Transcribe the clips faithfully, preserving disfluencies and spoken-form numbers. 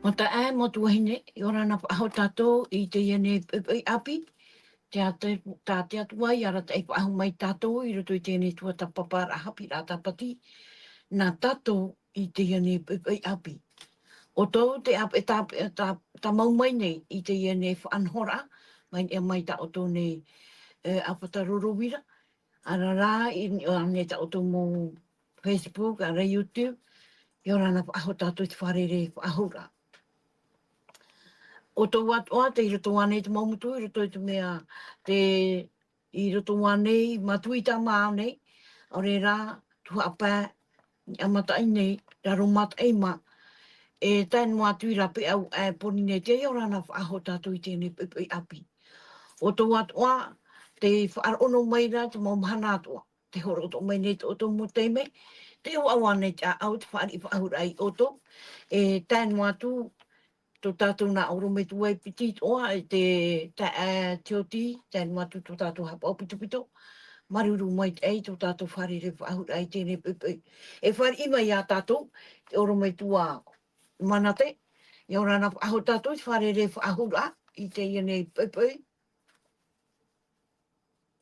Mau taeaʻe, mau tuahine, ʻia ora na faʻahou tātou i teie nei poʻipoʻi ʻāpī. Te Atua, tā te Atua i arataʻi faʻahou mai tātou i roto i teie nei tuatāpaparaʻa haʻapiʻiraʻa tāpati nā tātou i teie nei poʻipoʻi ʻāpī. ʻO tō te ʻāpī, e tā, e tā, tāmau mai nei i teie nei faʻanahoraʻa, mai, e mai tā ʻoutou nei, e, ʻāfata roro uira, ʻaore rā, i, i, ʻaore tā ʻoutou mau Facebook, ʻaore rā YouTube, ʻia ora na faʻahou tātou i te fārereiraʻa faʻahou. ʻO tō atoʻa, tei roto ānei te mau motu, i roto i te mea, te, i roto ānei, mātuʻa i tāmau nei, ʻaore rā, tuhaʻa pae, niʻa mataʻi nei, raro mataʻi mā, e tae noa atu i rāpae ʻau, e Pōrīnetia, ʻia ora na faʻahou tātou i teie nei poʻipoʻi ʻāpī. ʻO tō atoʻa, tei faʻaroʻo noa mai ra te mau mahana atoʻa, tē hōroʻa atoʻa mai nei tō ʻoutou mau taime, tē ʻoaʻoa nei te ʻāʻau, te fāriʻi faʻahou i ʻoutou, e tae noa atu, tō tātou nā ʻorometua e piti atoʻa, e te taeaʻe Tioti, tae noa atu tō tātou haʻapaʻo pitopito, māuruuru maitaʻi tō tātou fārereiraʻa faʻahou i teie nei poʻipoʻi. E fāriʻi mai ia tātou, te ʻorometua Manate, ʻia ora na faʻahou tātou i te fārereiraʻa faʻahou i teie nei poʻipoʻi.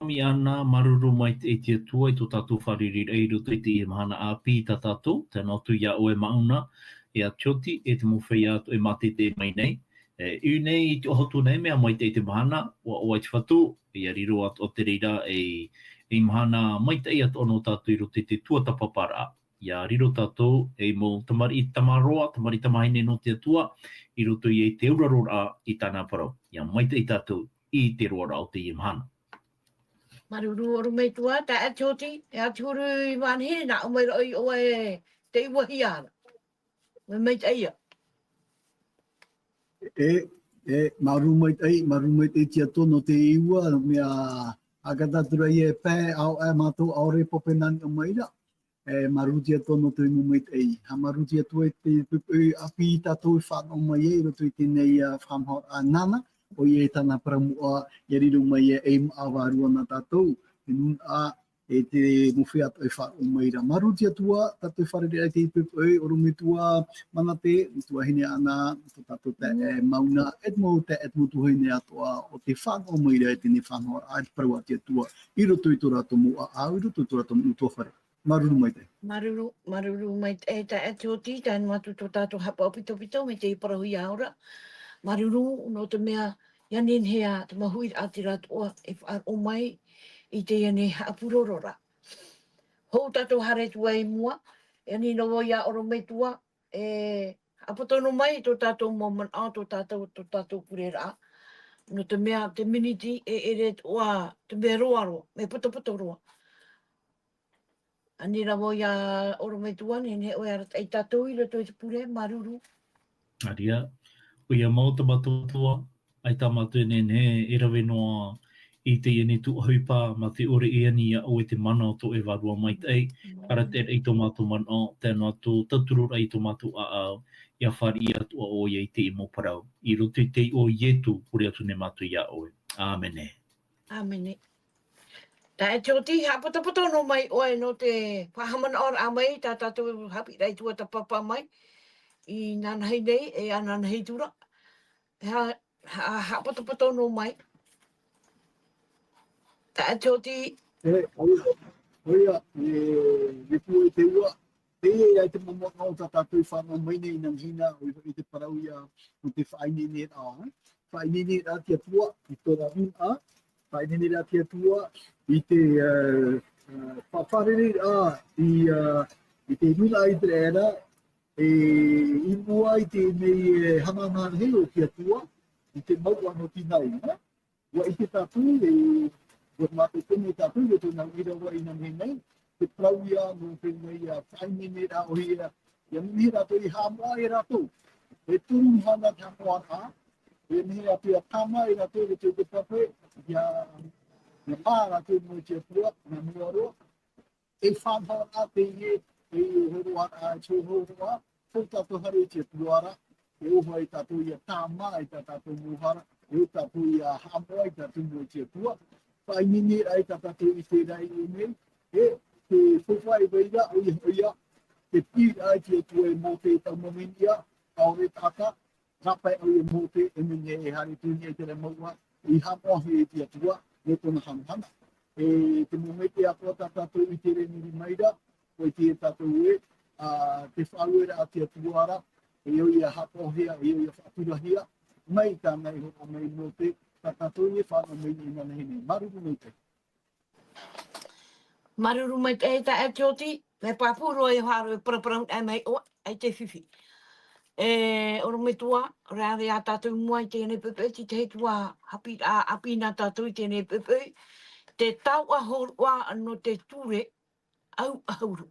Māuruuru ana, māuruuru maitaʻi te Atua i tō tātou fārereiraʻa i roto i teie mahana ʻāpī tā tātou, tae noa atu ia ʻoe Mauna, e a Tioti, e te mau feiā atoʻa e mātete mai nei. E, i ʻō nei i te ʻoahu atu nei, mea maitaʻi te mahana, ʻoaʻoa i te Fatu, ʻia riro atoʻa te reira ei, ei mahana maitaʻi atoʻa nō tātou i roto i te tuatāpaparaʻa. ʻIa riro tātou ei mau tamariʻi tamaroa, tamariʻi tamāhine nō te Atua, i roto i te auraroraʻa i tāna parau. ʻIa maitaʻi tātou i te roaraʻa o teie mahana. Māuruuru ʻorometua, taeaʻe Tioti, e a te huru i vānahi, nā ʻō mai ra ʻoe i ʻō e te iva hia ra. Mea maitaʻi ia. E, e, māuruuru maitaʻi, māuruuru maitaʻi te Atua nō te iva, mea, ʻa ka tātou ra ia e pae, ʻaore, ʻaore mātou, ʻaore pape nā niʻa mai ra. E, māuruuru te Atua nō te mau maitaʻi. Haʻamāuruuru te Atua i te poʻipoʻi ʻāpī tātou e fānaʻo mai ai, i roto i teie nei, ā, faʻanahoraʻa nāna, ʻoia e tāna parau moʻa, ʻia riro mai ai, ei māʻa vārua nā tātou, te nūnaʻa, e te mau feiā atoʻa e fānaʻo mai ra. Māuruuru te Atua, tātou e fārereiraʻa i te poʻipoʻi, ʻorometua Manate, tuahine Ana, tō tātou taeaʻe Mauna, e te mau taeaʻe, e te mau tuahine atoʻa, ʻo tē fānaʻo mai ra i teie nei faʻanahoraʻa, e te parau a te Atua, i roto i tō rātou mau ʻāʻau, i roto i tō rātou mau ʻutuāfare. Māuruuru maitaʻi. Māuruuru, māuruuru maitaʻi, e taeaʻe Tioti, tae noa atu tō tātou haʻapaʻo pitopito, mai te parauhia ora. Māuruuru, nō te mea, ʻia nehenehe ā te mau huiraʻatira atoʻa e faʻaroʻo mai i teie nei haʻapurororaʻa. Hou tātou haere atu ai i mua, e ani noa vau ia ʻorometua, e haʻapoto noa mai tō tātou mau manaʻo, tō tātou, tō tātou pureraʻa. Nō te mea, te miniti, e ʻere atoʻa, te mea roa roa, mea potopoto roa. Ani rā vau ia ʻorometua, nehenehe ʻoe e arataʻi ia tātou i roto i te pure, māuruuru. ʻĀreʻa, ʻoia mau tā mātou Atua, ʻaita tā mātou e nehenehe e rave noa i teie nei tuʻu ʻohipa, mā te ʻore e ani ia ʻoe te mana o tō ʻoe Vārua Maitaʻi, arataʻi i tō mātou manaʻo, tae noa atu tauturuhia i tō mātou ʻāʻau, ʻia fāriʻi atoʻa ʻoia i teie mau parau. I roto i te iʻoa o Ietu, pure atu nei mātou ia ʻoe. ʻĀmene. ʻĀmene. Taeaʻe Tioti, haʻapotopoto noa mai ʻoe nō te faʻahaʻamanaʻoraʻa mai, tā tātou haʻapiʻiraʻa i tuatāpapa mai, inanahi nei, e inanahi atu ra. Ha, ha, haʻapotopoto noa mai. Taeaʻe Tioti. E, ʻoia, ʻoia, e, e pū e te ua, e, e, e te mau manaʻo tā tātou i fānaʻo mai nei i nā hina, ʻoia, i te parau ia, o te faʻaineineraʻa, faʻaineineraʻa te Atua, i tō rātou nūnaʻa, faʻaineineraʻa te Atua, i te, e, e, fa-, fārereiraʻa, i, e, i te nūnaʻa ʻĪteraʻera, e, i mua i teie nei, e, hanahana rahi o te Atua, i te mouʻa nō Tinai, e? ʻUa ʻite tātou, e, ʻua mātou pēnei tātou, e tōna uira ʻoia i nā mea nei, te parau ia, nō pēnei ia, faʻaineineraʻa ʻoia, ʻia nehenehe rātou e haʻamoʻa e rātou. E toru mahana te haʻamoʻaraʻa, e nehenehe rātou ia tāmā e rātou, e te, te pape, ʻia, ʻia mā rātou i mua i te Atua, nā mua roa, e faʻanahoraʻa teie, e hōroʻaraʻa, e hōroʻa, hou tātou haere i te Atua ra, e ʻoaʻoa ia tātou ʻia tāmā i tā tātou mau hara, e ʻoaʻoa tātou ʻia haʻamoʻa i tā tātou mau i te Atua, faʻaineineraʻa i tā tātou i te raʻi nei, e te faufaʻa e vai ra, ʻoia, ʻoia, te piʻiraʻa i te Atua e Mōte e taumamā nei ia, ʻaore taʻata, Ka pae au e Mōte, e mea e haere tū nei te rā mauʻa, i haʻamoʻahia e te Atua, nō tōna hanahana. E te mau maitaʻi atoʻa tā tātou i tere nui mai ra, ʻoia tātou e, ā, te faʻaueraʻa a te Atua ra, e ʻoia haʻapaʻohia, e ʻoia faʻaturahia, mai tāna i hōroʻa mai Mōte, tā tātou e fānaʻo mai nei nāna hinei. Māuruuru maitaʻi. Māuruuru maitaʻi, e taeaʻe Tioti, mea pāpū roa e haere e paraparau ai mai ʻoe, ʻaita e fifi. E ʻorometua, rāveʻa tātou i mua i teie nei poʻipoʻi, tei te Atua haʻapiʻi, ā, haʻapiʻi na tātou i teie nei poʻipoʻi, te taoʻa hōroʻa nō te ture ʻau ʻahuru.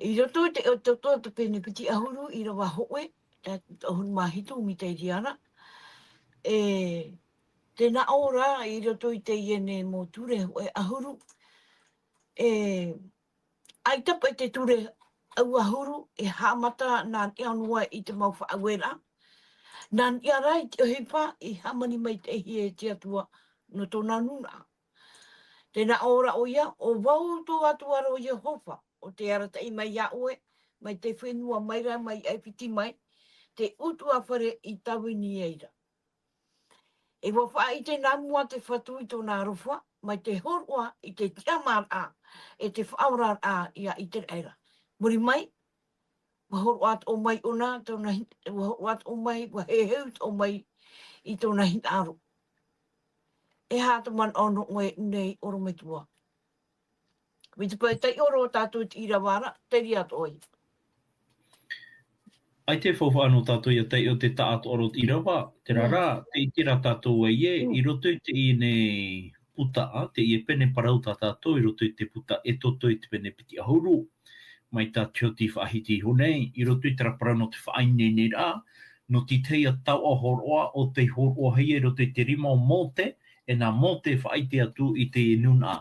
I roto i te, te, te, te pene piti ʻahuru ʻīrava hōʻē, e, ʻahuru mā hitu mai te reira ra. E, tē nā ʻō ra, i roto i teie nei mau ture hōʻē ʻahuru, e, ʻaita paʻi te ture ʻau ʻahuru, e haʻamata nā niʻa noa i te mau faʻaueraʻa. Nā niʻa rā i te ʻohipa i hāmani maitaʻihia e te Atua nō tōna nūnaʻa. Tē nā ʻō ra ʻoia, ʻo vau tō Atua ra ʻo Iehova, ʻo tē arataʻi mai iā ʻoe, mai te fenua mai ra, mai ʻAifiti mai, te ʻutuāfare i tāvini ai ra. E ʻua faʻaʻite nā mua te Fatu i tōna aroha, mai te hōroʻa i te tiʻamāraʻa, e te faʻaoraraʻa ia Iteraera. Muri mai, ʻua hōroʻa atoʻa mai ʻōna, tōna hi-, ʻua hōroʻa atoʻa mai, ʻua heheu atoʻa mai i tōna hinaʻaro. E aha te manaʻo nō ʻoe nei ʻorometua? Mai te pae taiʻo roa tātou i te ʻīrava ra, te reira atoʻa ia. ʻAita e faufaʻa nō tātou ia taiʻo te taʻatoʻa roa te ʻīrava, terā rā, tē ʻite ra tātou ē, i roto i teie nei puta, teie pene parau tā tātou, i roto i te puta Exodo i te pene piti ʻahuru, mai tā Tioti faʻahiti iho nei, i roto i terā parau nō te faʻaineineraʻa, nō te tahi taoʻa hōroʻa, ʻo tei hōroʻahia i roto i te rima o Mōte, e nā Mōte e faʻaʻite atu i te nūnaʻa.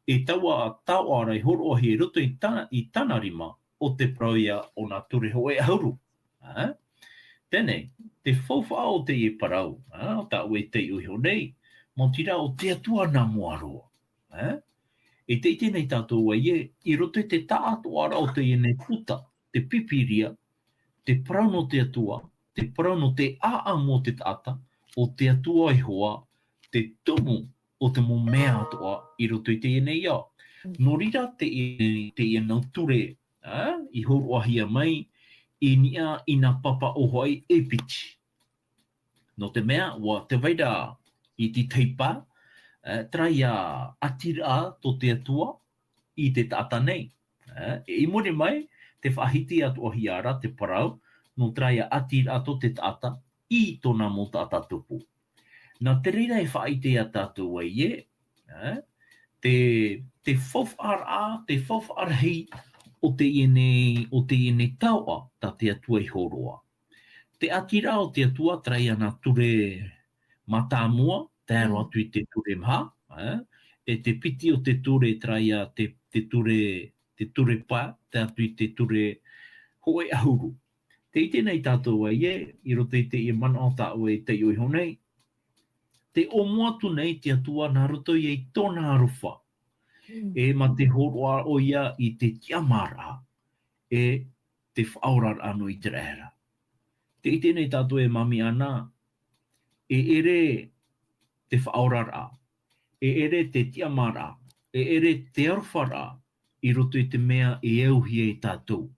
E taua taoʻa ra i hōroʻahia i roto i tā-, i tāna rima, ʻo te parau ia o nā ture hōʻē ʻahuru. Ā? Teie, te faufaʻa o teie parau, ā, tāʻu e taiʻo iho nei, maoti rā ʻo te Atua nā mua roa. Ā? E tē ʻite nei tātou ē, i roto i te taʻatoʻaraʻa o teie nei puta, te Pīpīria, te parau nō te Atua, te parau nō te ʻāʻamu o te taʻata, ʻo te Atua iho ā, te tumu o te mau mea atoʻa i roto i teie nei ao. Nō reira teie, teie nau ture, ā, i hōroʻahia mai, i niʻa i nā papa ʻōfaʻi e piti. Nō te mea, ʻua tē vai ra i te tahi pae, ā, terā ia ʻatiraʻa tō te Atua i te taʻata nei. Ā, e i muri mai, tē faʻahiti atoʻahia ra te parau, nō terā ia ʻatiraʻa tō te taʻata i tōna mau taʻata tupu. Nā te reira e faʻaʻite ia tātou ē, ā, te, te faufaʻaraʻa, te faufaʻa rahi o teie nei, o teie nei taoʻa tā te Atua i hōroʻa. Te ʻatiraʻa o te Atua, terā ia nā ture mātāmua, tae roa atu i te ture maha, ā, e te piti o te ture, terā ia te, te ture, te ture pae, tae atu i te ture hōʻē ʻahuru. Tē ʻite nei tātou ē, i roto i teie manaʻo tāʻu e taiʻo iho nei, tē ʻōmua atu nei te Atua nā roto ia i tōna aroha. Mm. E mā te hōroʻa ʻoia i te tiʻamāraʻa, e te faʻaoraraʻa nō Iteraera. Tē ʻite nei tātou e māmī ana, e ʻere te faʻaoraraʻa, e ʻere te tiʻamāraʻa, e ʻere te aroharaʻa i roto i te mea e auhia e tātou.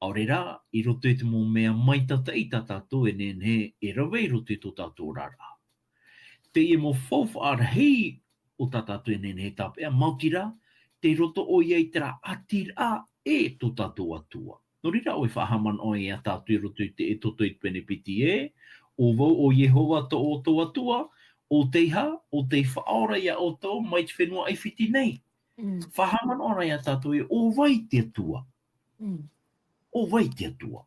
ʻAore rā, i roto i te mau mea maitataʻi tā tātou e nehenehe e rave i roto i tō tātou oraraʻa. Teie mau faufaʻa rahi o tā tātou e nehenehe e tāpeʻa, maoti rā, tei roto ʻoia i terā ʻatiraʻa e tō tātou Atua. Nō reira, ʻoe faʻahaʻamanaʻo ia tātou i roto i te Exodo i te pene piti ē, ʻo vau ʻo Iehova tō, ʻo tō Atua, ʻo teiaha, ʻo tei faʻaora ia ʻoutou mai te fenua ʻAifiti nei. Mm. Faʻahaʻamanaʻo ia tātou ē, ʻo vai te Atua? Mm. ʻO vai te Atua?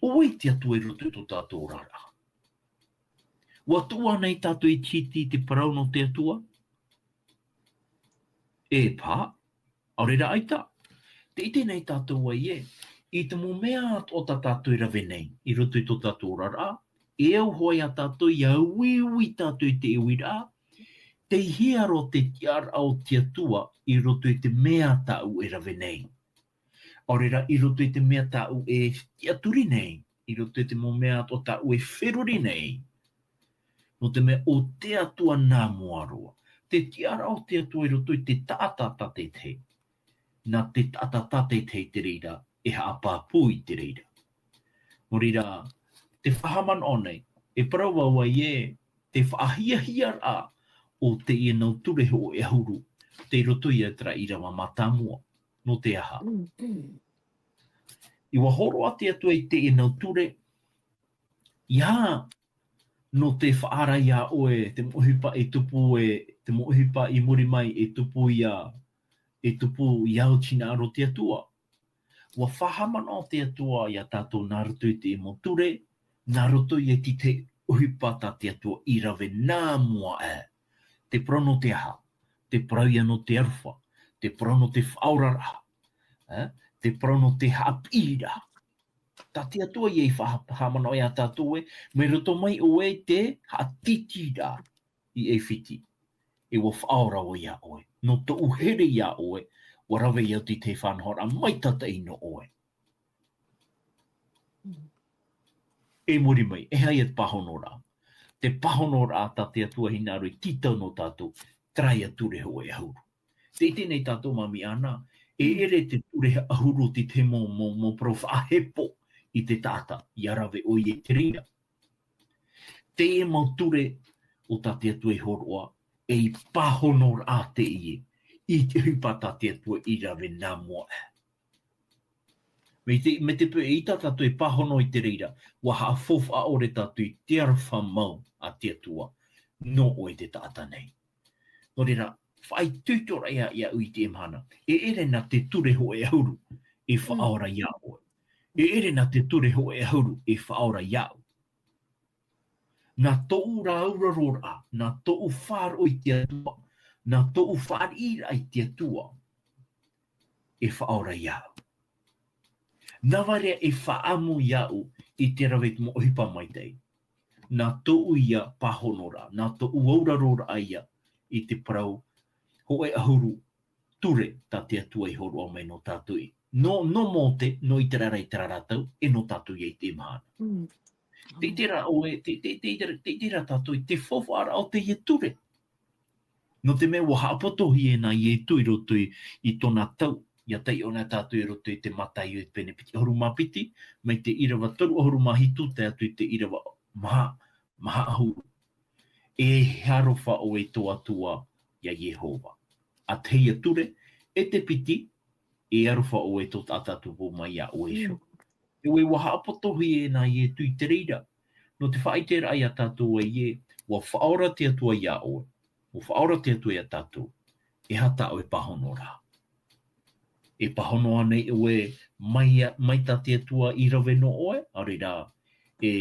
ʻO vai te Atua i roto i tō tātou oraraʻa? ʻUa tuʻu ānei tātou i te hiti i te parau nō te Atua? ʻEpā, ʻaore rā ʻaita. Tē ʻite nei tātou ē, i te mau mea atoʻa tā tātou e rave nei, i roto i tō tātou oraraʻa, e au hoʻi ia tātou, ʻia uiui tātou i te uiraʻa, tei hea roa te tiʻaraʻa o te Atua i roto i te mea tāʻu e rave nei. ʻAore rā, i roto i te mea tāʻu e tiʻaturi nei, i roto i te mau mea atoʻa tāʻu e feruri nei, nō te mea ʻo te Atua nā mua roa. Te tiʻaraʻa o te Atua i roto i te taʻata tātaʻitahi. Nā te taʻata tātaʻitahi te reira, e haʻapāpū i te reira. Nō reira, te faʻahaʻamanaʻo nei, e parau vau ē, te faʻahiahiaraʻa o teie nau ture hōʻē ʻahuru, tei roto ia i terā ʻīrava mātāmua, nō te aha. Mm, mm. ʻUa hōroʻa te Atua i teie nau ture, ʻeiaha nō te faʻaara iā ʻoe, te mau ʻohipa e tupu e, te mau ʻohipa i muri mai e tupu ia, e tupu iā ʻoe i te hinaʻaro o te Atua. ʻUa faʻahaʻamanaʻo te Atua iā tātou nā roto i te mau ture, nā roto i te tahi ʻohipa tā te Atua i rave nā mua aʻe. Te parau nō te aha, te parau ia nō te aroha, te parau nō te faʻaoraraʻa, ē? Te parau nō te haʻapiʻiraʻa. Tā te Atua ia i faʻahaʻamanaʻo iā tātou ē, mai roto mai ʻoe i te haʻatītīraʻa i ʻAifiti. E ʻua faʻaora vau iā ʻoe. Nō tōʻu here iā ʻoe, ʻua rave au i te faʻanahoraʻa maitaʻi nō ʻoe. E muri mai, e aha ia te pāhonoraʻa. Te pāhonoraʻa tā te Atua hinaʻaro i tītau nō tātou, terā ia ture hōʻē ʻahuru. Tē ʻite nei tātou māmī ʻana, e ʻere te ture ʻahuru te tahi mau, mau, mau parau faʻahepo i te taʻata, ʻia rave ʻoia i te reira. Teie mau ture o tā te Atua i hōroʻa, ei pāhonoraʻa teie, i te ʻohipa tā te Atua i rave nā mua aʻe. Mai te, mai te peu ʻaita tātou e pāhono i te reira, ʻua haʻafaufaʻa ʻore tātou i te aroha mau a te Atua, nō ʻoe te taʻata nei. Nō reira, faʻaitoitoraʻa ia, iāʻu i teie mahana. E ʻere nā te ture hōʻē ʻahuru, e faʻaora iā ʻoe. E ʻere nā te ture hōʻē ʻahuru, e faʻaora iāʻu. Nā tōʻu auraroraʻa, nā tōʻu faʻaroʻo i te Atua, nā tōʻu fāriʻiraʻa i te Atua, e faʻaora iāʻu. Nā vai ra e faʻaʻamu iāʻu i te rave i te mau ʻohipa maitaʻi. Nā tōʻu ia pāhonoraʻa, nā tōʻu auraroraʻa ia i te parau hōʻē ʻahuru ture tā te Atua i hōroʻa mai nō tātou. Nō, nō Mōte, nō ʻĪteraʻera i terā ra tau, e nō tātou ia i teie mahana. Mm. Tē ʻite ra ʻoe, tē, tē, tē, tē, tē ʻite ra tātou i te faufaʻaraʻa o teie ture. Nō te mea ʻua haʻapotohia nā Ietu i roto i, i tōna tau, ʻia taiʻo na tātou i roto i te Mataio i te pene piti ʻahuru mā piti, mai te ʻīrava toru ʻahuru mā hitu tae atu i te ʻīrava maha, maha ʻahuru. E aroha ʻoe i tō Atua, iā Iehova. ʻA tahi ā ture, e te piti, e aroha ʻoe i tō taʻata tupu mai iā ʻoe iho. Mm. E ʻua haʻapotohia nā Ietu i te reira. Nō te faʻaʻiteraʻa iā tātou ē, ʻua faʻaora te Atua iā ʻoe. ʻUa faʻaora te Atua iā tātou. E aha tā ʻoe pāhonoraʻa. E pāhono ānei ʻoe mai, mai tā te Atua i rave nō ʻoe, ʻaore rā, e,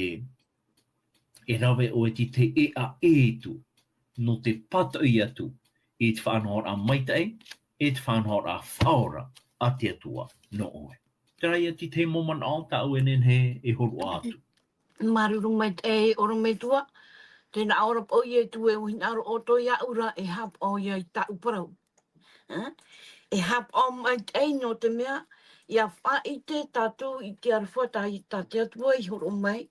e rave ʻoe i te ʻēʻa ʻē atu, nō te pātoʻi atu i te faʻanahoraʻa maitaʻi, e te faʻanahoraʻa faʻaora a te Atua nō ʻoe. Terā ia te tahi mau manaʻo tāʻu e nehenehe e hōroʻa atu. Māuruuru maitaʻi, e ʻorometua, tē nā ʻō ra paʻi ʻoe, e tuʻu e hinaʻaro ʻoutou iāʻu ra, e haʻapaʻo ia i tāʻu parau. Ā? E haʻapaʻo maitaʻi nō te mea, ʻia faʻaʻite tātou i te aroha tā, tā te Atua i hōroʻa mai,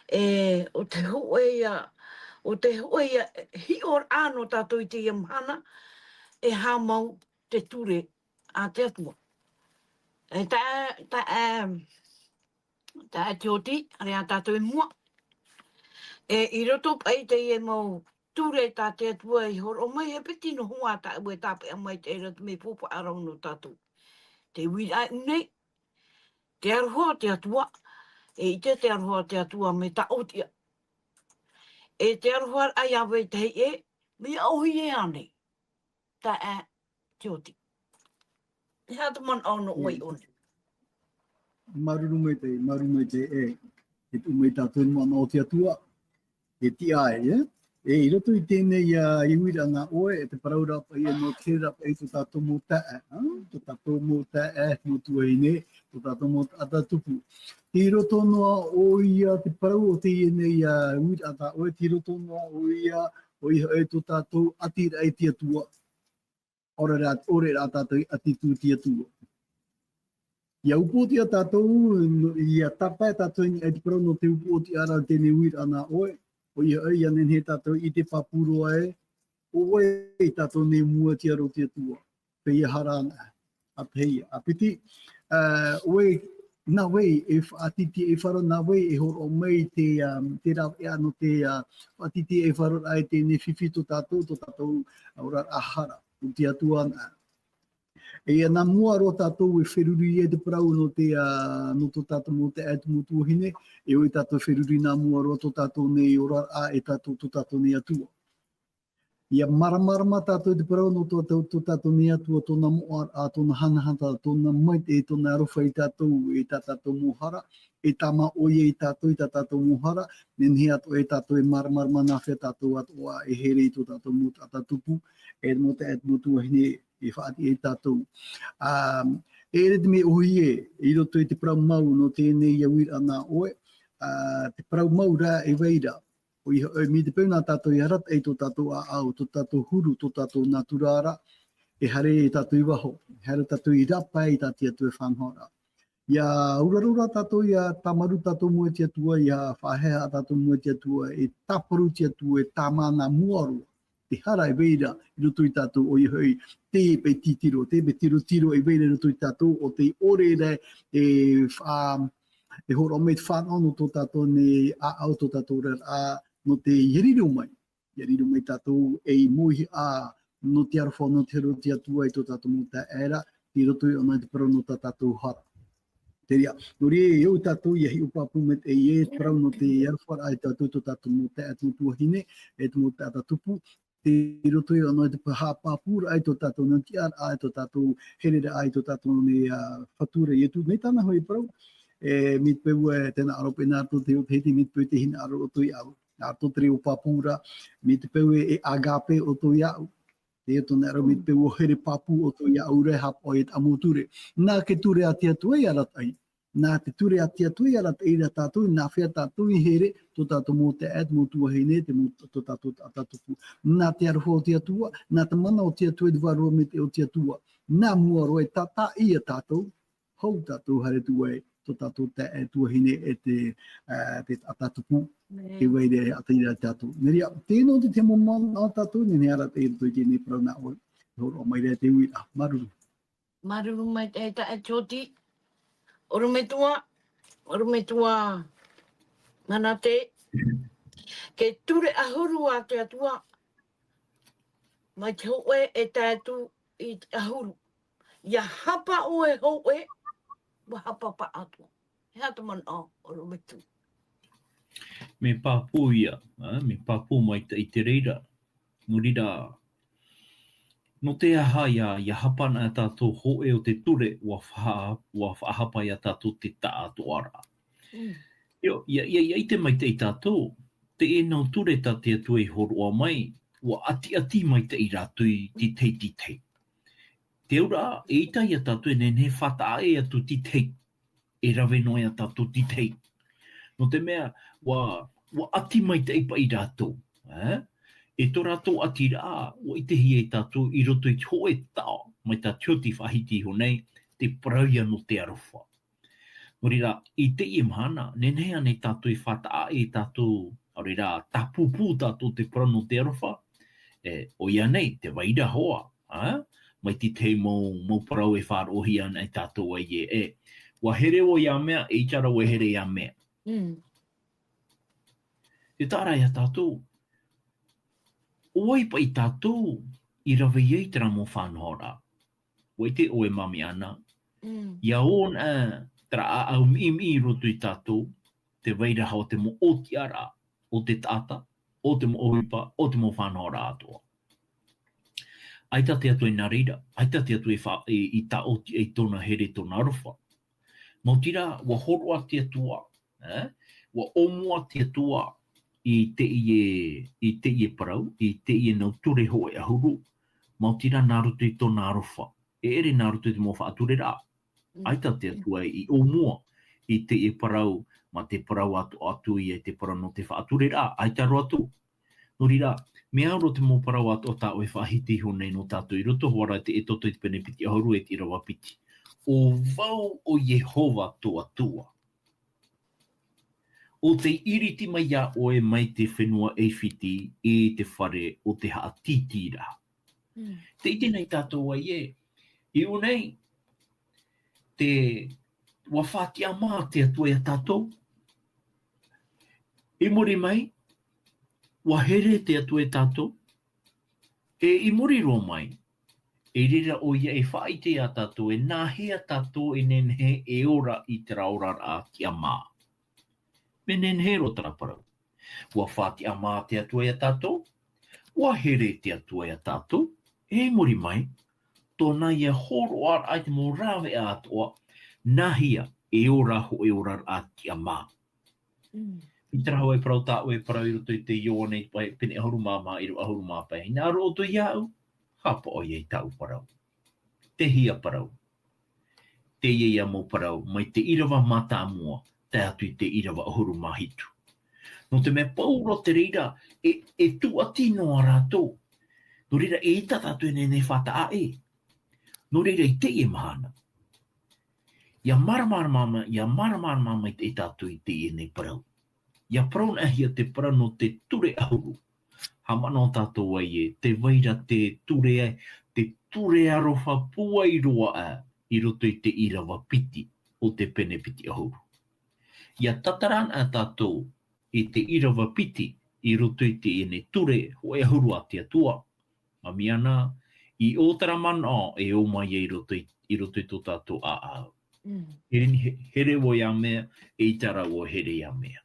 e, ʻo te hōʻē ia, ʻo te hōʻē ia hiʻoraʻa nō tātou i teie mahana, e haʻamau te ture a te Atua. E tā, tā, e, tā te oti, ʻāreʻa tātou i mua. E, i roto paʻi i teie mau ture tā te Atua i hōroʻa mai, e piti noa tāʻu e tāpeʻa mai te reira mea faufaʻa rau nō tātou. Te uiraʻa nei, te aroha o te Atua, e ʻite te aroha o te Atua mea taʻotiʻa. E te aroha a Iāvē tahi ē, mea ʻōhie ānei. Taeaʻe, te oti. E aha te manaʻo nō ʻoe i ʻō nei? Māuruuru maitaʻi, māuruuru maitaʻi, e, e tuʻu mai tātou i te manaʻo o te Atua. E tiʻa ai, e? E, i roto i teie nei, ā, uiraʻa nā ʻoe, e te parau ra paʻi, e nō te reira paʻi tō tātou mau taeaʻe, ā? Tō tātou mau taeaʻe, mau tuahine, tō tātou mau taʻata tupu. Tei roto noa ʻoia te parau o teie nei, ā, uiraʻa tā ʻoe, tei roto noa ʻoia, ʻoia hoʻi tō tātou ʻatiraʻa i te Atua. ʻAore rā, ʻaore rā tātou i ʻati atu i te Atua. ʻIa upoʻotiʻa tātou, ʻia tāpae tātou i niʻa i te parau nō te upoʻotiʻa ra i teie nei uiraʻa nā ʻoe, ʻoia hoʻi, ʻia nehenehe tātou i ʻite pāpū roa ē, ʻo vai tātou nei i mua i te aro o te Atua. Pēiaha rā anaʻe, ā, pēiaha, ā, piti, ā, ʻo vai, nā vai e faʻatītīʻaifaro, nā vai e hōroʻa mai te, ā, te rāveʻa nō te, ā, faʻatītīʻaifaro ra i teie nei fifi tō tātou, tō tātou, ā, oraraʻa hara, o te Atua anaʻe. E ia nā mua roa tātou e feruri ai te parau nō te, ā, nō tō tātou mau taeaʻe, mau tuahine, e ʻoia tātou e feruri nā mua roa tō tātou nei oraraʻa, e tātou, tō tātou nei Atua. ʻIa māramarama tātou i te parau nō tō tātou, tō tātou nei Atua, tōna moʻaraʻa, tōna hanahana, tōna maitaʻi, tōna aroha ia tātou, e tā tātou mau hara, e tāmā ʻoia ia tātou i tā tātou mau hara, nehenehe atoʻa ia tātou e māramarama nāhea tātou atoʻa e here i tō tātou mau taʻata tupu, e mau taeaʻe, mau tuahine e faʻatiʻa ia tātou. Ā, e ʻere te mea ʻōhie, i roto i te parau mau nō teie nei uiraʻa nā ʻoe, ā, te parau mau rā e vai ra, ʻoia hoʻi, mai te peu nā tātou e arataʻi i tō tātou ʻāʻau, tō tātou huru, tō tātou natura ra, e haere tātou i waho, e haere tātou i rāpae i tā te Atua e faʻanahoraʻa. ʻIa auraro rā tātou, ʻia tāmarū tātou i mua i te Atua, ʻia faʻaheha tātou i mua i te Atua, e tāparu te Atua, e tāmā nā mua roa te hara e vai ra i roto ia tātou, ʻoia hoʻi, te pae tītiro, te pae tirotiro e vai ra i roto ia tātou, ʻo tei ʻore ra e fa-, e hōroʻa mai te fānaʻo nō tō tātou nei ʻāʻau, tō tātou oraraʻa, nō te ʻia riro mai, ʻia riro mai tātou ei mōihaʻa nō te aroha, nō te hara o te Atua i tō tātou mau taeaʻe ra, i roto i ʻōna i te parau nō tā tātou hara. Terā, nō reira, e au tātou ʻia hiʻo pāpū maitaʻi i te parau nō te aroharaʻa ia tātou, tō tātou mau taeaʻe, mau tuahine, e te mau taʻata tupu, i roto i ʻōna i te haʻapāpūraʻa i tō tātou nei tiʻaraʻa, i tō tātou hereraʻa, i tō tātou nei, ā, Fatu ra Ietu, mai tāna hoʻi parau, e, mai te peu e te hinaʻaro pēnā atu te, o te hiti, mai te peu te hinaʻaro ʻoutou iāʻu. Nā roto i te reo pāpū ra, mai te peu e, e agape ʻoutou iāʻu. Teie tōna ra, mai te peu ʻua here pāpū ʻoutou iāʻu ra, e haʻapaʻo i te mau ture. Nā te ture a te Atua e arataʻi. Nā te ture a te Atua e arataʻi ia tātou, nāhea tātou i here, tō tātou mau taeaʻe, mau tuahine, te mau, tō tātou taʻata tupu. Nā te aroha o te Atua, nā te mana o te Atua, i te vārua maitaʻi o te Atua. Nā mua roa e tātaʻi ia tātou, hou tātou haere atu ai, tō tātou taeaʻe, tuahine, e te, ā, te taʻata tupu, e vai ra e arataʻi ia tātou. Nō reira, teie nō te, te mau manaʻo a tātou, nehenehe e arataʻi i roto i teie nei parau nā ʻoe, e hōroʻa mai ra te uiraʻa. Māuruuru. Māuruuru maitaʻi e taeaʻe Tioti. ʻOrometua, ʻorometua Manate. Te ture ʻahuru a te Atua, mai te hōʻē e tae atu i te ʻahuru. ʻIa hapa ʻoe hōʻē, ʻua hapa paʻatoʻa. E aha te manaʻo, ʻorometua? Mea pāpū ia, ā, mea pāpū maitaʻi te reira. Nō reira, nō te aha ʻia, ʻia hapa na tātou hōʻē o te ture, ʻua faʻa-, ʻua faʻahapa ia tātou te taʻatoʻaraʻa. Mm. ʻIo, ʻia, ʻia, ʻia ʻite maitaʻi tātou, teie nau ture tā te Atua i hōroʻa mai, ʻua ʻatiʻati maitaʻi rātou i te tahi, te tahi. Te auraʻa, eʻita ia tātou e nehenehe e faʻataʻa ʻē atu i te tahi. E rave noa ia tātou i te tahi. Nō te mea, ʻua, ʻua ʻati maitaʻi paʻi rātou, ē? E tō rātou ʻatiraʻa, ʻua ʻitehia e tātou i roto i te hōʻē taʻo, mai tā Tioti i faʻahiti iho nei, te parau ia nō te aroha. Nō reira, i teie mahana, nehenehe ānei tātou e faʻataʻa ʻē tātou, ʻaore rā, tāpūpū tātou te parau nō te aroha, e, ʻoia nei, tē vai ra hoʻi, ā? Mai te tahi mau, mau parau e faʻaroʻohia ana e tātou ai ē, e. ʻUa here ʻoe ia mea, eʻita rā ʻoe e here ia mea. Mm. Tē taʻa ra ia tātou, ʻo vai paʻi tātou i rave ai terā mau faʻanahoraʻa. ʻUa ʻite ʻoe e mea ana. Mm. ʻIa ō na terā ʻāʻau miʻimiʻi i roto ia tātou, tē vai ra hoʻi te mau ʻōtiʻaraʻa o te taʻata, o te mau ʻohipa, o te mau faʻanahoraʻa atoʻa. ʻAita te Atua i nā reira, ʻaita te Atua i fa-, i, i tāʻoti ai tōna here, tōna aroha. Maoti rā, ʻua hōroʻa te Atua, ē? ʻUa ʻōmua te Atua i teie, i teie parau, i teie nau ture hōʻē ʻahuru. Maoti rā nā roto i tōna aroha. E ʻere nā roto i te mau faʻatureraʻa. Mm. ʻAita te Atua i ʻōmua i teie parau, mā te parau atoʻa atu ia i te parau nō te faʻatureraʻa, ʻaita roa atu. Nō reira, mea au roa te mau parau atoʻa tā ʻoe e faʻahiti iho nei nō tātou i roto hoʻi ra i te Exodo i te pene piti ʻahuru e te ʻīrava piti. ʻo vau ʻo Iehova tō Atua. ʻO tei ʻiriti mai iā ʻoe mai te fenua ʻAifiti i te fare o te haʻatītīraʻa. Mm. Tē ʻite nei tātou ē, i ʻō nei, te, ʻua faʻatiʻamā te Atua iā tātou. I muri mai, ʻua here te Atua iā tātou. E i muri roa mai, i reira ʻoia e faʻaʻite iā tātou e nāhea tātou e nehenehe e ora i terā oraraʻa tiʻamā. Mea nehenehe roa terā parau. ʻUa faʻatiʻamā te Atua iā tātou, ʻua here te Atua iā tātou, e i muri mai, tōna ia hōroʻaraʻa i te mau rāveʻa atoʻa, nāhea e ora hōʻē oraraʻa tiʻamā. Mm. I terā hoʻi e parau tāʻu e parau i roto i te Ioane i te pae pene ʻahuru mā maha, ʻīrava ʻahuru mā pae. Hinaʻaro ʻoutou iāʻu, haʻapaʻo ia i tāʻu parau. Tēhea parau? Teie ia mau parau, mai te ʻīrava mātāmua, tae atu i te ʻīrava ʻahuru mā hitu. Nō te mea pauroa te reira, e, e tūʻati noa rātou. Nō reira, eʻita tātou e nehenehe e faʻataʻa ē. Nō reira, i teie mahana, ʻia māramarama mai, ʻia māramarama mai tātou i teie nei parau. ʻIa parauhia te parau nō te ture ʻahuru. Haʻamanaʻo tātou ē, tē vai ra te ture, te ture aroha pūai roa aʻe i roto i te ʻīrava piti o te pene piti ʻahuru. ʻIa tātara anaʻe tātou i te ʻīrava piti i roto i teie nei ture hōʻē ʻahuru a te Atua. Mai iāna, i ʻō terā manaʻo e ō mai ai i roto i, i roto i tō tātou ʻāʻau. Mm. Here, he-, here vau ia mea, eʻita rā ʻua here ia mea.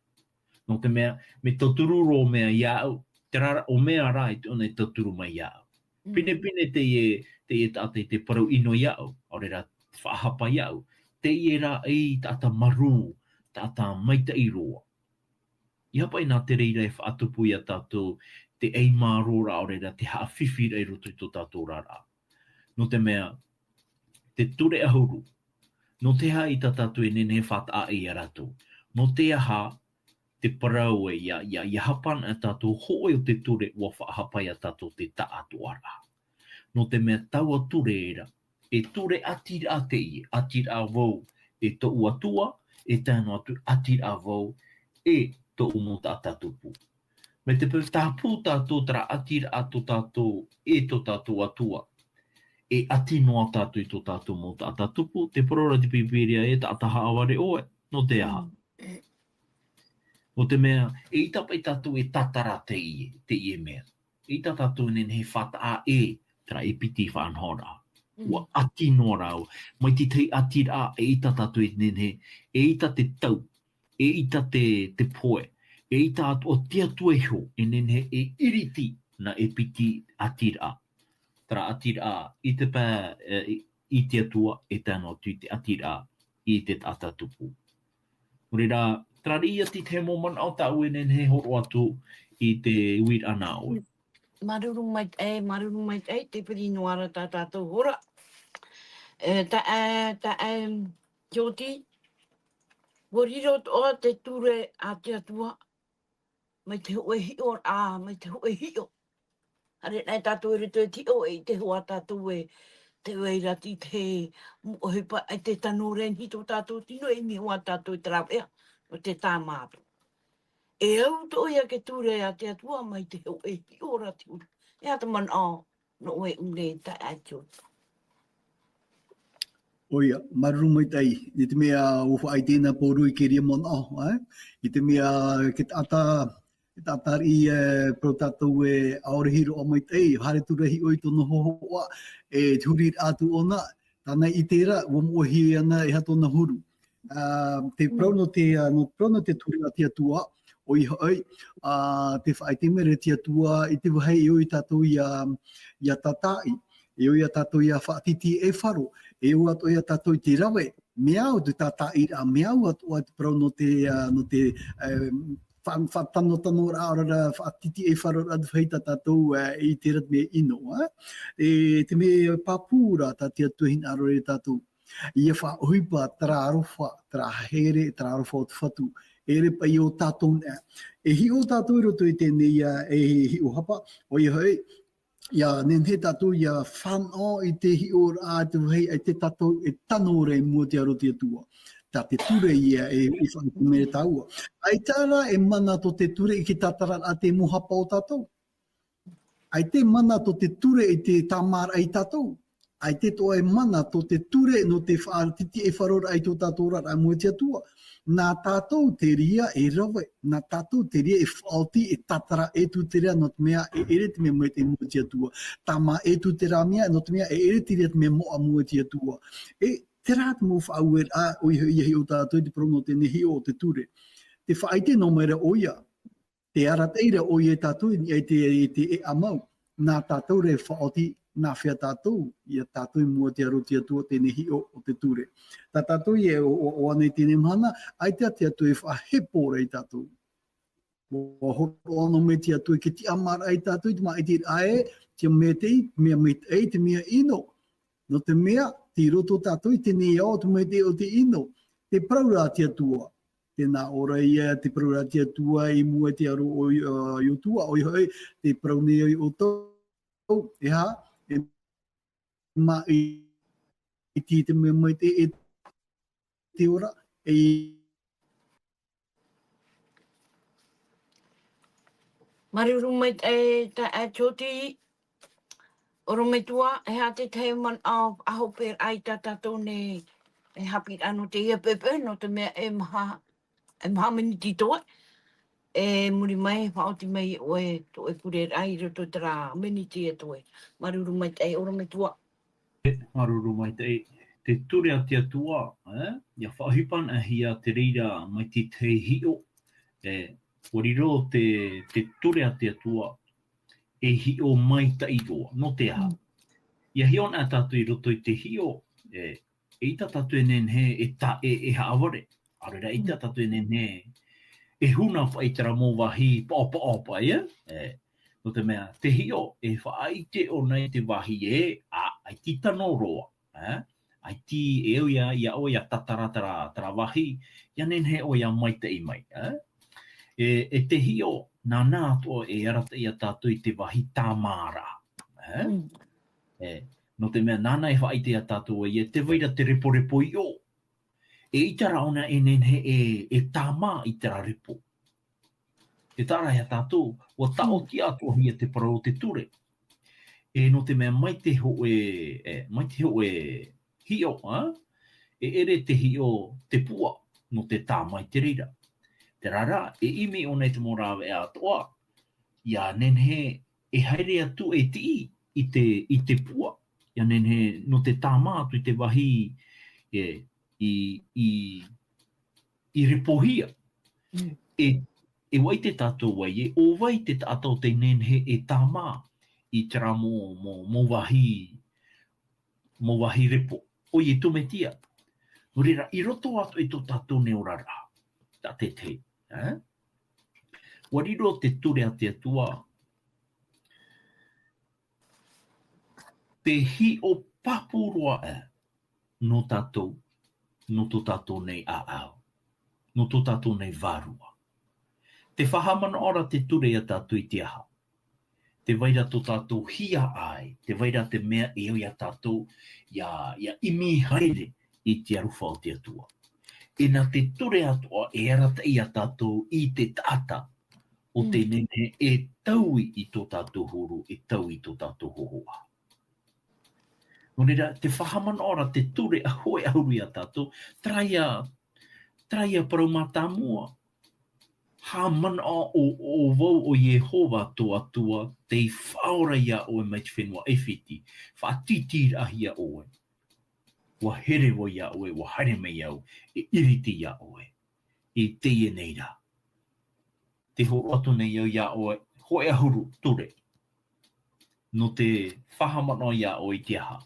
Nō te mea, mea tauturu roa mea iāʻu, terā rā, ʻo mea rā i te ʻona e tauturu mai iāʻu. Mm. Pinepine teie, teie taʻata i te parau ʻino iāʻu, ʻaore rā faʻahapa iāʻu. Teie rā ei taʻata marū, taʻata maitaʻi roa. ʻIa haʻapaʻo nā te reira e faʻatupu iā tātou te ʻaimārōraʻa, ʻaore rā te haʻafifiraʻa i roto i tō tātou oraraʻa. Nō te mea, te ture ʻahuru, nō te aha ʻaita tātou e nehenehe e faʻataʻa ē iā rātou? Nō te aha te parau ē, ʻia, ʻia, ʻia hapa anaʻe tātou hōʻē o te ture ʻua faʻahapa iā tātou te taʻatoʻaraʻa. Nō te mea taua ture ra, e ture ʻatiraʻa teie, ʻatiraʻa vau e tōʻu Atua, e tae noa atu ʻatiraʻa vau e tōʻu mau taʻata tupu. Mai te peu tāpū tātou terā ʻatiraʻa tō tātou, e tō tātou Atua, e ʻati noa tātou i tō tātou mau taʻata tupu, tē parau ra te Pīpīria ē, taʻata haʻavare ʻoe, nō te aha? Mm. Nō te mea, eʻita paʻi tātou e tātara teie, teie mea. ʻAita tātou e nehenehe e faʻataʻa ē terā e piti faʻanahoraʻa. Mm. ʻUa ʻati noa rāua. Mai te tahi ʻatiraʻa, eʻita tātou e nehenehe, eʻita te tau, eʻita te, te pohe, eʻita atoʻa te Atua iho, e nehenehe e ʻiriti nā e piti ʻatiraʻa. Terā ʻatiraʻa i te pae, e, i, i te Atua, e tae noa atu i te ʻatiraʻa i te taʻata tupu. Nō reira, terā ia te tahi mau manaʻo tāʻu e nehenehe e hōroʻa atu i te uiraʻa nā ʻoe. Māuruuru maitaʻi, māuruuru maitaʻi, te piri noa ra tā tātou hora. E, tā, e, tā, e, Tioti, ʻua riro atoʻa te ture a te Atua, mai te hōʻē hiʻoraʻa, mai te hōʻē hiʻo. Haere anaʻe tātou i roto i te hiʻo, e ʻite hoʻi tātou ē, tē vai ra te, te moʻohipa, e te tano reni tō tātou tino, e ʻimi hoʻi tātou i te rāveʻa, nō te tāmā atu. E au atoʻa ia te ture a te Atua mai te hōʻē hiʻo ra te huru. E aha te manaʻo nō ʻoe, ʻUne, taeaʻe Tioti? ʻOia, māuruuru maitaʻi. I te mea ʻua faʻaʻite na Paul i terā manaʻo, ē? I te mea, te taʻata, te taʻata riʻi, e, parau tātou ē, ʻaore e hiʻo maitaʻi, haere atu ra e hiʻo i tōna hōhoʻa, e te huriraʻa atu ʻōna, tāna i ʻite ra, ʻua moʻohia ana, e aha tōna huru. Ā, te parau nō te, ā, nō te parau nō te ture a te Atua, ʻoia hoʻi, ā, tē faʻaʻite mai ra te Atua i te vāhi e ʻoi tātou ʻia, ʻia tātaʻi, e ʻoi tātou ʻia faʻatitiʻaifaro, e ʻoi atoʻa tātou i te rave, mea au te tātaʻiraʻa, mea au atoʻa te parau nō te, ā, nō te, ā, fa-, faʻatanotanoraʻa, ʻaore rā, faʻatitiʻaifaroraʻa te vāhi tā tātou, ā, i terā mea ʻino, ā. E te mea pāpū ra tā te Atua e hinaʻaro ra ia tātou. ʻIa faʻaʻohipa terā aroha, terā here, terā aroha o te Fatu. E ʻere paʻi ʻo tātou nei. E hiʻo tātou i roto i teie nei, ā, e hiʻo hapa, ʻoia hoʻi, ia nehenehe tātou ia fānaʻo i te hiʻoraʻa, te vāhi, ʻaita tātou e tano ra i mua i te aro o te Atua. Tā te ture ia e, e faʻaʻite mai ra tāua. ʻAita rā e mana tō te ture i te tātararaʻa i te mau hapa o tātou. ʻAita e mana tō te ture i te tāmāraʻa ia tātou. ʻAita atoʻa e mana tō te ture nō te faʻatītīʻaifaroraʻa i tō tātou oraraʻa i mua i te Atua. Nā tātou te reira e rave, nā tātou te reira e faʻaoti, e tātara, e tūtere, nō te mea e ʻere te mea maitaʻi i mua i te Atua. Tāmā e tūtere mea, nō te mea e ʻere te reira te mea moʻa i mua i te Atua. E, terā te mau faʻaueraʻa, ʻoia hoʻi ia hiʻo tātou i te parau nō teie nei hiʻo o te ture. Tē faʻaʻite noa mai ra ʻoia. Tē arataʻi ra ʻoia ia tātou i niʻa i te, i te ʻēʻa mau. Nā tātou rā e faʻaoti, nāfea tātou, ia tātou i mua i te aro o te Atua, teie nei hiʻo o te ture. Tā tātou ia e ʻo, ʻo, ʻoaʻoa nei i teie nei mahana, ʻaita te Atua e faʻahepo ra ia tātou. ʻUa hōroʻa noa mai te Atua i te tiʻamāraʻa ia tātou, i te maʻitiraʻa ē, te mea maitaʻi, te mea maitaʻi, te mea ʻino. Nō te mea, tei roto tātou i teie nei ao, te maitaʻi o te ʻino. Tē parau ra te Atua. Tē nā ʻō ra ia, tē parau ra te Atua i mua i te aro o, ā, Iosua, ʻoia hoʻi, tē parau nei iā ʻoutou, e aha, e maʻiti i te mea maitaʻi, e te ora, e Māuruuru maitaʻi, e, tā, e, Jody, ʻorometua, e aha te tahi manaʻo ʻāpī paʻi tā tātou nei, e haʻapiʻiraʻa nō teie poʻipoʻi, nō te mea e maha, e maha miniti atoʻa, e muri mai, faʻaoti mai ʻoe, tō ʻoe pureraʻa i roto i terā miniti atoʻa. Māuruuru maitaʻi, ʻorometua. E, māuruuru maitaʻi. Te ture a te Atua, e, ʻia faʻaʻohipa anaʻe hia te reira mai te tahi hiʻo, e, ʻua riro te, te ture a te Atua, e hiʻo maitaʻi roa, nō te aha. Mm. ʻIa hiʻo anaʻe tātou i roto i te hiʻo, e, eʻita tātou e nehenehe e tā, e, e haʻavare. ʻAore rā, eʻita Mm. tātou e nehenehe e huna paʻi i terā mau vāhi paʻopaʻo paʻi, e, e, nō te mea, te hiʻo, e faʻaʻite ʻōna i te vāhi ē, ā, ʻaita i tano roa, e, ʻaita e au ia, ia ʻoe ia tātara terā, terā vāhi, ʻia nehenehe ʻoe ia maitaʻi mai, e. E, e te hiʻo, nāna atoʻa e arataʻi ia tātou i te vāhi tāmāraʻa, e. Mm. E, nō te mea, nāna e faʻaʻite ia tātou ē, e tē vai ra te reporepo i ʻō. Eʻita rā ʻōna e nehenehe e, e tāmā i terā repo. Tē taʻa ra ia tātou, ʻua Mm. taʻotiʻa atoʻa hia te parau o te ture. E nō te mea mai te hōʻē, e, mai te hōʻē hiʻo, ā, e ʻere te hiʻo te puʻa, nō te tāmā i te reira. Terā rā, e ʻimi ʻōna i te mau rāveʻa atoʻa, ʻia nehenehe e haere atu e tiʻi i te, i te puʻa, ʻia nehenehe nō te tāmā atu i te vāhi, e, i, i, i repohia. Mm. E, e ʻua ʻite tātou ē, e ʻo vai te taʻata ʻo tē nehenehe e tāmā i terā mau, mau, mau vāhi, mau vāhi repo. ʻOia te Mesia. Nō reira, i roto atoʻa i tō tātou nei oraraʻa. Tā te tahi, e? ʻUa riro te ture a te Atua, te hiʻo pāpū roa ē, nō tātou, nō tō tātou nei ʻāʻau, nō tō tātou nei vārua. Tē faʻahaʻamanaʻo ra te ture ia tātou i te aha. Tē vai ra tō tātou hiaʻai, tē vai ra te mea e au ia tātou, ʻia, ʻia ʻimi haere i te aroha o te Atua. E nā te ture atoʻa e arataʻi ia tātou i te taʻata, ʻo Mm. tē nehenehe e taui i tō tātou huru, e taui i tō tātou hōhoʻa. Nō reira, tē faʻahaʻamanaʻo ra te ture ʻa hōʻē ʻahuru ia tātou, terā ia, terā ia parau mātāmua. Haʻamanaʻo ʻo, ʻo vau ʻo Iehova tō Atua, tei faʻaora ia ʻoe mai te fenua ʻAifiti, faʻatītīraʻahia ʻoe. ʻUa here vau ia ʻoe, ʻua haere mai au, e ʻiriti ia ʻoe. I teie nei rā. Tē hōroʻa atu nei au ia ʻoe, hōʻē ʻahuru ture. Nō te faʻahaʻamanaʻo ia ʻoe i te aha.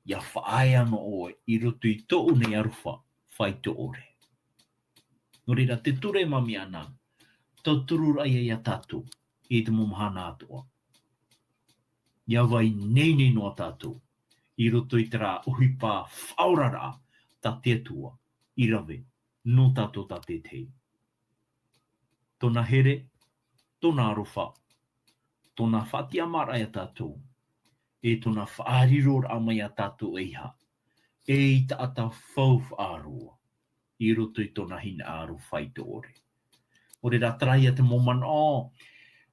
ʻIa faʻaea noa ʻoe i roto i tōʻu nei aroha faito ʻore. Nō reira, te ture e māmī ana, tauturu ra ia ia tātou, i te mau mahana atoʻa. ʻIa vai nei nei noa tātou, i roto i terā ʻohipa faʻaoraraʻa, tā te Atua, i rave, nō tātou tā te tahi. Tōna here, tōna aroha, tōna faʻatiʻamāraʻa ia tātou, e tōna faʻariroraʻa mai ia tātou e aha, ei taʻata faufaʻa roa, i roto i tōna hinaʻaro faito ʻore. ʻO reira terā ia te mau manaʻo,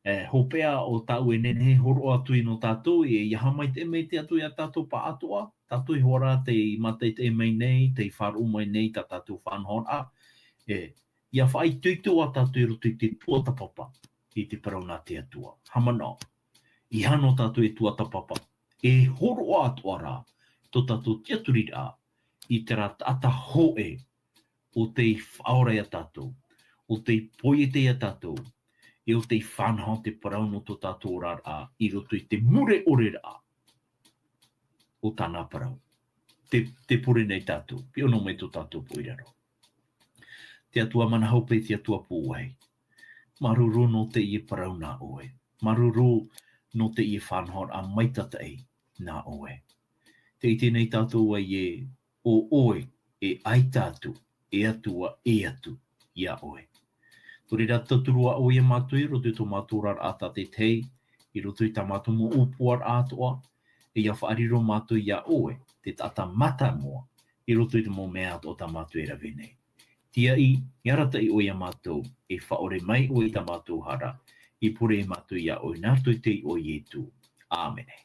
e, hopeʻa ʻo tāʻu e nehenehe e hōroʻa atu i nō tātou, e, ʻia haʻamaitaʻi maitaʻi atu ia tātou pāʻatoʻa, tātou iho ā rā tei mātaʻitaʻi mai nei, tei faʻaroʻo mai nei tā tātou faʻanahoraʻa, e, ʻia faʻaitoito ā tātou i roto i te tuatāpapa, i te parau nā te Atua. Haʻamanaʻo, ʻeiaha nō tātou e tuatāpapa, e hōroʻa atoʻa rā tō tātou tiʻaturiraʻa i terā taʻata hōʻē ʻo tei faʻaora ia tātou, ʻo tei poiete ia tātou, e ʻo tei faʻanaho te parau nō tō tātou oraraʻa i roto i te mure ʻore raʻa o tāna parau. Te, te pure nei tātou, piʻo noa mai tō tātou pūʻohuraʻa. Te Atua mana hope, te Atua pūai. Māuruuru nō teie parau nā ʻoe. Māuruuru nō teie faʻanahoraʻa maitaʻi nā ʻoe. Tē ʻite nei tātou ē, ʻo ʻoe, e ʻaita atu, e Atua, e atu, ia ʻoe. Nō reira, tauturu ā ʻoe ia mātou i roto i tō mātou oraraʻa tātaʻitahi, i roto i tā mātou mau ʻōpuaraʻa atoʻa, e ʻia faʻariro mātou ia ʻoe, te taʻata mātāmua, i roto i te mau mea atoʻa tā mātou e rave nei. Tiaʻi, e arataʻi ʻoe ia mātou, e faʻaʻore mai ʻoe i tā mātou hara, i pure mātou ia ʻoe, nā roto i te iʻoa o Ietu. ʻĀmene.